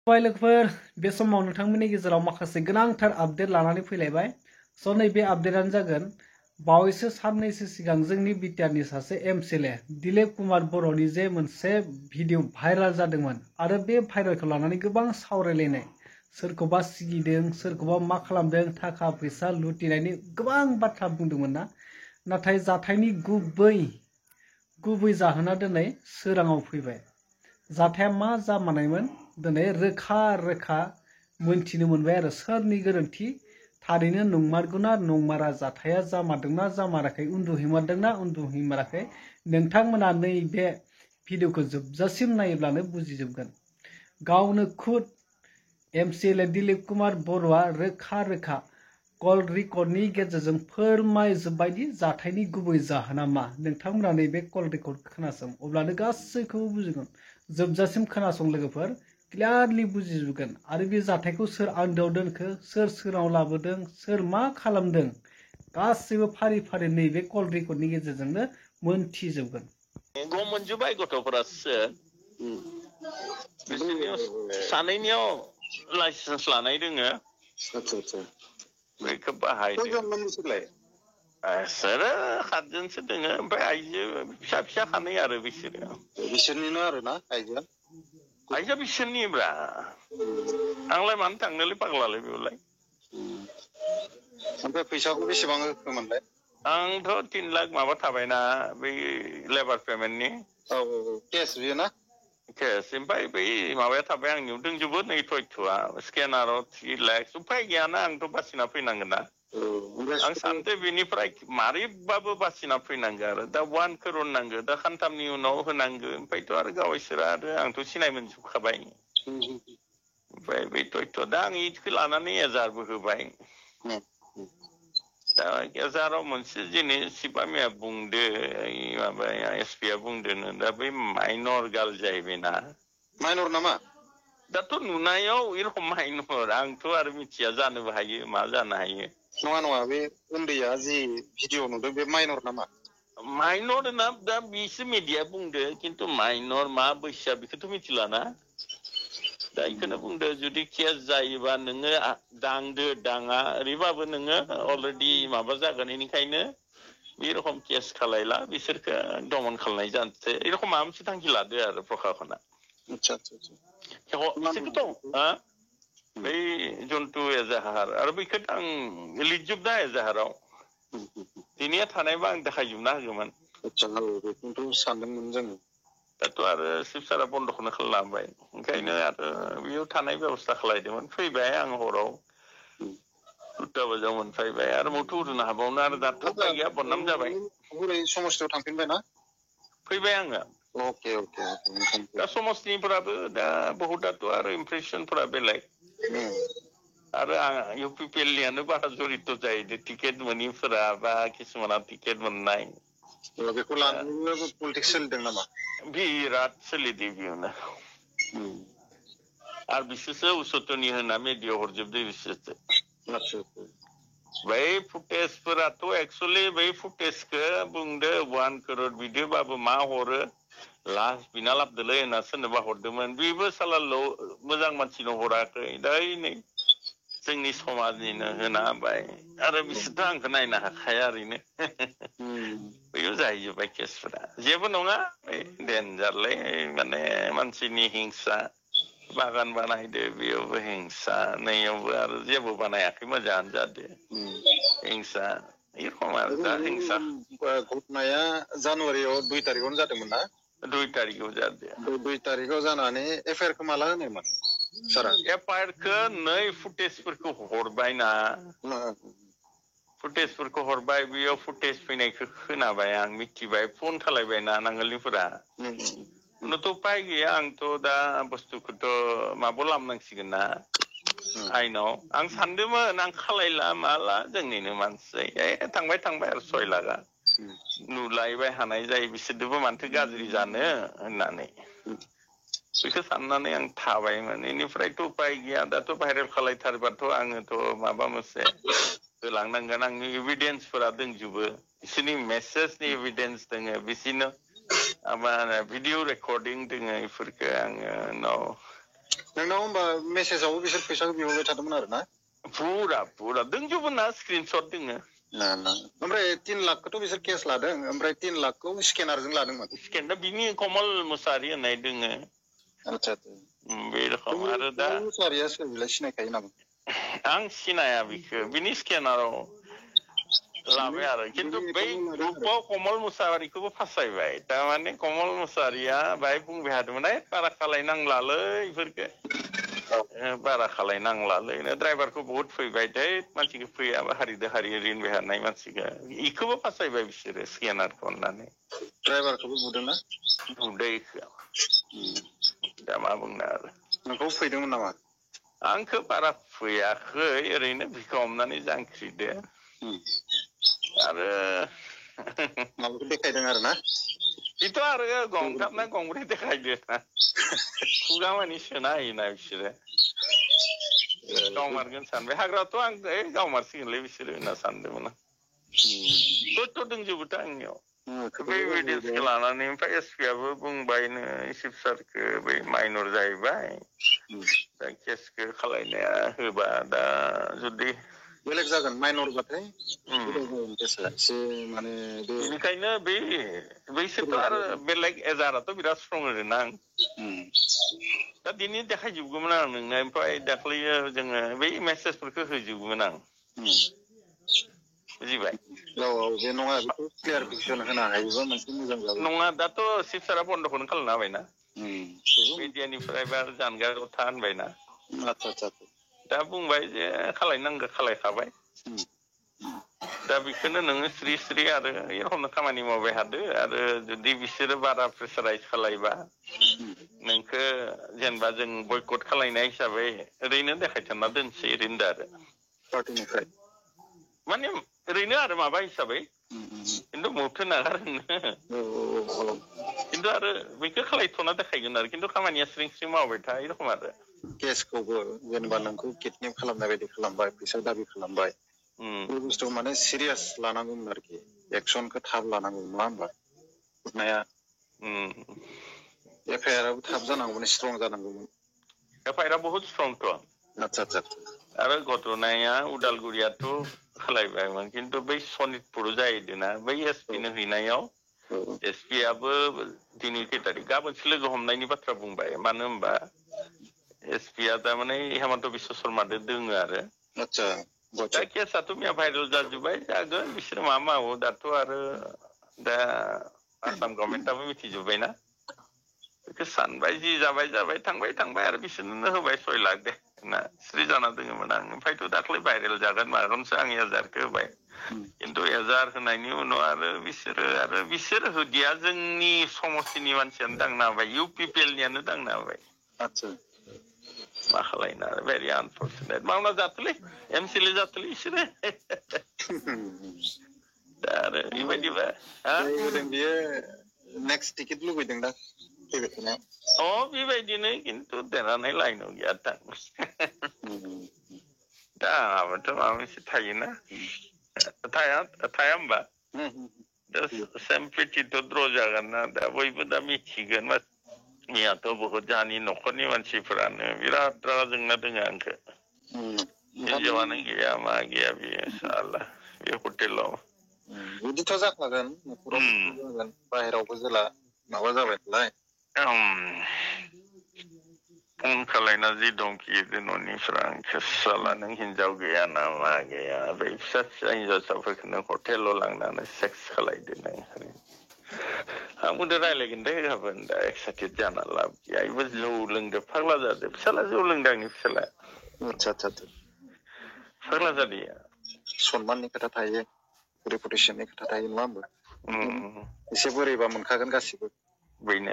लोगोफोर बे समाव नोंथांमोननि गेजेराव माखासे गोनांथार आपडेट लानानै फैलायबाय स' नैबे आपडेटआनो जागोन बावैसो साननैसो सिगां जोंनि बिटिआरनि सासे एमसिएलए दिलीप कुमार बर'नि जे मोनसे भिडिअ भाइराल जादोंमोन आरो बे भाइरालखौ लानानै गोबां सावरायलायनाय सोरखौबा सिगिदों सोरखौबा मा खालामदों थाखा फैसा लुटिनायनि गोबां बाथ्रा बुंदोंमोन ना नाथाय जाथायनि गुबै जाहोना दिनै सोराङाव फैबाय जाथाया मा जामारनायमोन दिनै रोखा रोखा मोनथिनो मोनबाय आरो सोरनि गोरोन्थि थारैनो नंमारगौना नंमारा जाथाया जामारदोंना जामाराखै उन्दुहैमारदोंना उन्दुहैमाराखै नोंथांमोना नैबे भिडिअखौ जोबजासिम नायोब्लानो बुजिजोबगोन गावनो खुद एमसिएलए दिलीप कुमार बर'आ रोखा रोखा कल रेकर्डनि गेजेरजों फोरमायजोब्बायदि जाथायनि गुबै जाहोना मा नोंथांमोना नैबे कल रेकर्ड खोनासं अब्लानो गासैखौबो बुजिगोन जोबजासिम खोनासं लोगोफोर क्लियारलि बुजिजोबगोन आरो बे जाथायखौ सोर आन्दोआव दोनखो सोर सोराव लाबोदों सोर मा खालामदों गासैबो फारि फारि नैबे कल रेकर्डनि गेजेरजोंनो मोनथिजोबगोन गम मोनजोब्बाय गथ'फोरासो सानैनियाव लाइसेन्स लानाय दोङो बेखौ बाहायदों सोरो 7 जनसो दोङो ओमफ्राय आइजो फिसा फिसा खानै आरो बिसोरनिनो आरो ना आइजोआ बिसोरनिब्रा आंलाय मानो थांनोलै पागलालै बेवलाय ओमफ्राय फैसाखौ बेसेबां होखोमोनलाय आंथ' 3 लाख माबा थाबायना बै लेबार पेमेन्टनि केस बियो ना केस ओमफ्राय बै माबाया थाबाय आंनियाव दंजोबो नै थयथ'आ स्केनाराव 3 लाख उफाय गैयाना आंथ' बासिना फैनांगोन ना आं सानदों बेनिफ्राय मारैबाबो बासिना फैनांगौ आरो दा 1 crore नांगौ दा खानथामनि उनाव होनांगौ ओमफ्रायथ' आरो गावसोर आरो आंथ' सिनाय मोनजोबखाबाय ओमफ्राय बै थयथ' दा आं इदखौ लानानै एजारबो होबाय दा एजाराव मोनसे जिनिस सिपामिया बुंदो माबाया एसपिया बुंदोनो दा बै माइनर गार्ल जाहैबायना माइनर नामा दाथ' नुनायाव एरखम माइनर आंथ' आरो मिथिया जानोबो हायो मा जानो हायो नङा नङा बे उन्दैया जि भिडिअ नुदों बे माइनर नामा माइनर ना दा बिसो मिडिया बुंदो खिन्थु माइनर मा बैसोआ बेखौथ' मिथिलाना दा बेखौनो बुंदो जुदि केस जायोबा नोङो दांदो दाङा ओरैबाबो नोङो अलरेडि माबा जागोन बेनिखायनो बे रखम केस खालायला बिसोरखौ दमन खालामनाय जानोसै एरखम माबा मोनसे थांखि लादो आरो प्रखाखना बिसोरखौथ' बै जन्थु एजाहार आरो बैखौ आं लिरजोबदा एजाहाराव दिनैया थानायबा आं देखायजोबना होगौमोन बेखौथ' सानदोंमोन जोङो दाथ' आरो सिबसारा बन्द'खौनो खालामबाय ओंखायनो आरो बेयाव थानाय बेबस्था खालायदोंमोन फैबाय आं हराव 2टा बाजायाव मोनफैबाय आरो मथु उरुनो हाबावनो आरो दाथ' उपाय गैया बदनाम जाबाय हरै समस्थियाव थांफिनबाय ना फैबाय आङो अके दा समस्थिनिफोराबो दा बहुताथ' आरो इमप्रेसनफोरा बेलेग आरो आं इउपिपिएलनियानो बारा जरित जाहैदों टिकेट मोनिफोरा बा किसुमाना टिकेट मोननाय बेखौ लानानैबो पलिटिक्स सोलिदों नामा बिराद सोलिदों बेयावनो आरो बिसोरसो उसतनि होना मेडियाव हरजोबदों बिसोरसो बै फुटेजफोराथ' एक्सुवेलि बै फुटेजखौ बुंदो 1 crore बिदोबाबो मा हरो लास्ट बिना लाबदोलै होनना सोरनोबा हरदोंमोन बेबो साला मोजां मानसिनो हराखै दा नै जोंनि समाजनिनो होना होबाय आरो बिसोरथ' आंखौ नायनो हाखाया ओरैनो बैयाव जाहैजोब्बाय केसफोरा जेबो नङा डेन्जारलै माने मानसिनि हिंसा बागान बानायदो बेयावबो हिंसा नैयावबो आरो जेबो बानायाखै मोजाङानो जादो हिंसा एरखम आरो दा हिंसा घटनाया जानुवारियाव 2 तारिखआवनो जादोंमोन ना 2 तारिखआव जादों 2 तारिखआव जानानै एफआइआरखौ माला होनायमोन सारा एफआइआरखौ नै फुटेजफोरखौ हरबायना फुटेजफोरखौ हरबाय बेयाव फुटेज फैनायखौ खोनाबाय आं मिथिबाय फन खालायबायना नांगोलनिफोरा उनावथ' उपाय गैया आंथ' दा बुस्थुखौथ' माबायाव लामनांसिगोन ना आइनाव आं सानदोंमोन आं खालायला माला जोंनिनो मानसि थांबाय आरो 6 लाखआ नुलायबाय हानाय जायो बिसोरदोबो मानथो गाज्रि जानो होननानै बेखौ साननानै आं थाबायमोन बेनिफ्रायथ' उपाय गैया दाथ' भाइरेल खालायथारबाथ' आङोथ' माबा मोनसे होलांनांगोन आंनि एभिडेन्सफोरा दंजोबो बिसोरनि मेसेजनि एभिडेन्स दोङो बिसोरनो मा भिडिअ रेकर्डिं दोङो बेफोरखौ आङो उनाव नोंनाव होमबा मेसेजावबो बिसोर फैसाखौ बिहरबाय थादोंमोन आरो ना? पुरा दोंजोबो ना स्क्रिनशट दोङो। ओमफ्राय 3 लाखखौथ' बिसोर केस लादों, ओमफ्राय 3 लाखखौ स्केनारजों लादोंमोन। स्केन दा बिनि कमल मुसाहारि होननाय दोङो। आच्छा बे रखम आरो दा मुसाहारिया सोर बिलाय सिनायखायो नामा? आं सिनाया बिखौ बिनि स्केनाराव लाबाय आरो खिन्थु बै ग्रुपाव कमल मुसाहारिखौबो फासायबाय थारमाने कमल मुसाहारिया बाहाय बुंबाय थादोंमोन बारा खालायनांलालै इफोरखो बारा खालायनांलालै ड्राइभारखौ बहुत फैबाय दे मानसिखौ फैयाबा हारिदो हारि रिनबाय थानाय मानसिखौ इखौबो फासायबाय बिसोरो स्केनारखौ होननानै ड्राइभारखौबो बुदोंना? बुदो इखौ दा मा बुंनो आरो नोंखौ फैदोंमोन नामा? आंखौ बारा फैयाखै ओरैनो बिखौ हमनानै जांख्रिदो आरो माबाखौ देखायदों आरो ना? बेथ' आरो गंथाम ना गंब्रै देखायदो ना खुगा मानि सोना होयोना बिसोरो गावमारगोन सानबाय हाग्राथ' आं गावमारसिगोनलै बिसोरो होनना सानदोंमोन आं थ' दंजोबोथ' आंनियाव बै भिडिअसखौ लानानै ओमफ्राय एसपिआबो बुंबायनो चिफ सारखौ बै माइनर जाहैबाय दा केसखौ खालायनाया होबा दा जुदि बेलेग जागोन माइनरबाथाय एसे माने बेनिखायनो बैसोरथ' आरो बेलेग एजाराथ' बिराद स्ट्रं होदोंना आं दा दिनै देखायजोबगौमोन आं नोंनो ओमफ्राय दाख्लैयो जोङो बै मेसेजफोरखौ होजोबगौमोन आं बुजिबाय बे नङा बेखौ क्लियारिफिकेसन होनो हायोबा मोनसे मोजां जागोन नङा दाथ' चिफ सारा बन्द'खौनो खालामना होबायना मिडियानिफ्राय आरो जानगाराव था होनबायना आच्छा दा बुंबाय जे खालायनांगौ खालायखाबाय दा बेखौनो नोङो स्रि आरो ए रखमनो खामानि मावबाय थादो आरो जुदि बिसोरो बारा प्रेसाराइज खालायबा नोंखौ जेनेबा जों बयकट खालायनाय हिसाबै ओरैनो देखायथारना दोनसै ओरैनो दा आरो पार्टिनिफ्राय माने ओरैनो आरो माबा हिसाबै खिन्थु मथो नागारनो खिन्थु आरो बेखौ खालायथ'ना देखायगोन आरो खिन्थु खामानिया स्रिं मावबाय था ए रखम आरो केसखौबो जेनेबा नोंखौ किडनेप खालामनाय बायदि खालामबाय फैसा दाबि खालामबाय बे बुस्थुखौ माने सिरियास लानांगौमोन आरोखि एक्सनखौ थाब लानांगौ नङा होमबा हरनाया एफआइआरआबो थाब जानांगौमोन स्ट्रं जानांगौमोन एफआइआरआ बहुत स्ट्रंथ' आच्छा आरो घटनाया उदालगुरियाथ' खालायबायमोन खिन्थु बै सनितपुर जाहैदोंना बै एसपिनो हैनायाव एसपिआबो दिनै खै थारिख गाबोनसो लोगो हमनायनि बाथ्रा बुंबाय मानो होनबा एसपिआ थारमाने हेमन्त बिश्व शर्मादो दोङो आरो दा केसाथ' मैया भाइरेल जाजोब्बाय जागोन बिसोर मा मावो दाथ' आरो दा आसाम गभर्नमेन्टआबो मिथिजोब्बायना बेखौ सानबाय जि जाबाय थांबाय आरो बिसोरनो होबाय 6 लाख दे ना स्रि जाना दोङोमोन आं ओमफ्रायथ' दाख्लै भाइरेल जागोन मागोनसो आं एजारखौ होबाय खिन्थु एजार होनायनि उनाव आरो बिसोर होदिया जोंनि समस्तिनि मानसियानो दांना होबाय इउपिपिएलनियानो दांना होबाय मा खालायनो आरो भेरि आनफर्चुनेट मावना जाथोलै एमसिएलए जाथोलै बिसोरो दा आरो बेबायदिबा बियो नेक्स्ट टिकेट लुबैदों दा फैबाय थानायाव बेबायदिनो खिन्थु देरहानाय लाइनाव गैया थां दा आंहाबोथ' माबा मोनसे थायोना थाया होमबा दा सेम्पिटिथ' द्र' जागोन ना दा बयबो दा मिथिगोन मैयाथ' बहुत जोंहानि न'खरनि मानसिफोरानो बिराद रागा जोंना दोङो आंखौ हिनजावानो गैया मा गैया बेयो साला बे हटेलाव बिदिथ' जाखागोन न'खराव जागोन बाहेरावबो जेला माबा जाबाय नालाय फन खालायना जि दंखियो न'निफ्रा आंखौ साला नों हिनजाव गैया ना मा गैया बै फिसा हिनजावसाफोरखौनो हटेलाव लांनानै सेक्स खालायदो नों आंबो रायलायगोन दे गाबोन दा एक्साइटेड जाना लाब गैया बेबो जौ लोंदो फाग्ला जादो फिसाला जौ लोंदो आंनि फिसाला आच्छा फाग्ला जादो सनमाननि खोथा थायो रेपुटेसननि खोथा थायो नङा होमबा एसे बोरैबा मोनखागोन गासिबो बेनो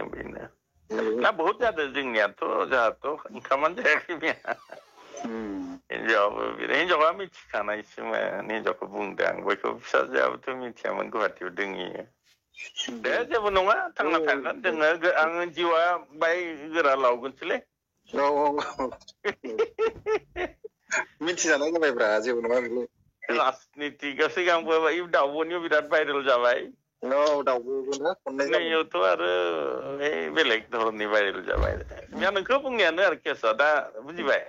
ना बहुत जादों जोंहाथ' ओंखामानो जायाखै मैया हिनजावा मिथिखानायसोमोन हिनजावखौ बुंदों आं बयखौ फिसाजोआबोथ' मिथियामोन गुवाहाटियाव दोङो दे जेबो नङा थांना थागोन जोङो आं जिउआ बाय गोरा लावगोनसोलै मिथिजानाय जाबायब्रा जेबो नङा बेखौ राजनितिकआ सिगांबो दाउब'नियाव बिराद भाइरेल जाबाय नैयावथ' आरो बेलेग धरननि भाइरेल जाबाय मैया नोंखौ बुंनायानो आरो केसा दा बुजिबाय